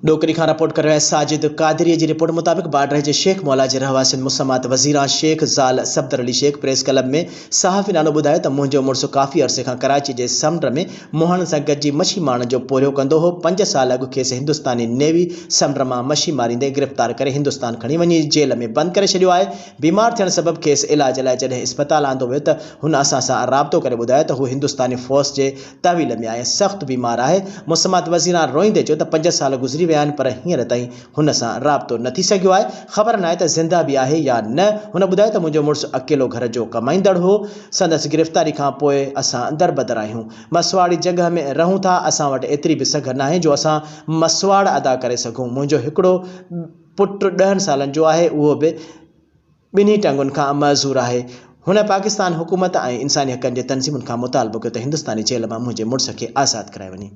ڏوڪري کان رپورٽ ڪري رهيا ساجد قادري جي رپورٽ مطابق باڊهه جي شيخ مولا جي رهواسين مسمات وزيران شيخ زال صفدر علي شيخ پريس ڪلب ۾ صحافين آڏو ٻڌايو ته منهنجو مڙس ڪافي عرصي کان ڪراچي جي سمنڊ ۾ مهاڻن سان گڏجي مڇي مارڻ جو پورهيو ڪندو هو پنج سال اڳ کيس هندستاني نيوي سمنڊ مان مڇي ماريندي گرفتار ڪري هندستان کڻي وڃي جيل ۾ بند ڪري ڇڏيو آهي بيمار ٿيڻ سبب کيس علاج لاء جڏهن اسپتال آندو ويو ته هن اسان سان رابطو ڪري ٻڌايو ته هو هندستاني فوج جي تحويل ۾ آهي ۽ سخت بيمار آهي. مسمات وزيران روئيندي چيو ته پنج سال گذري ويا آهن پر هينئر تائين هن سان رابطو نه ٿي سگهيو آهي، خبر ناهي ته زنده به آهي يا نه. هن ٻڌايو ته منهنجو مڙس اڪيلو گهر جو ڪمائيندڙ هو، سندس گرفتاري کان پوء اسان دربدر آهيون. مسواڙي جڳهه ۾ رهون ٿا، اسان وٽ ايتري به سگهه ناهي جو اسان مسواڙ ادا ڪري سگهون، منهنجو هڪڙو پٽ ڏهن سالن جو آهي اهو به ٻنهي ٽنگن کان معذور آهي. هن پاڪستان حڪومت ۽ انساني حقن جي تنظيمن کان مطالبو ڪيو ته هندستاني جيل مان منهنجي مڙس کي آزاد ڪرايو وڃي.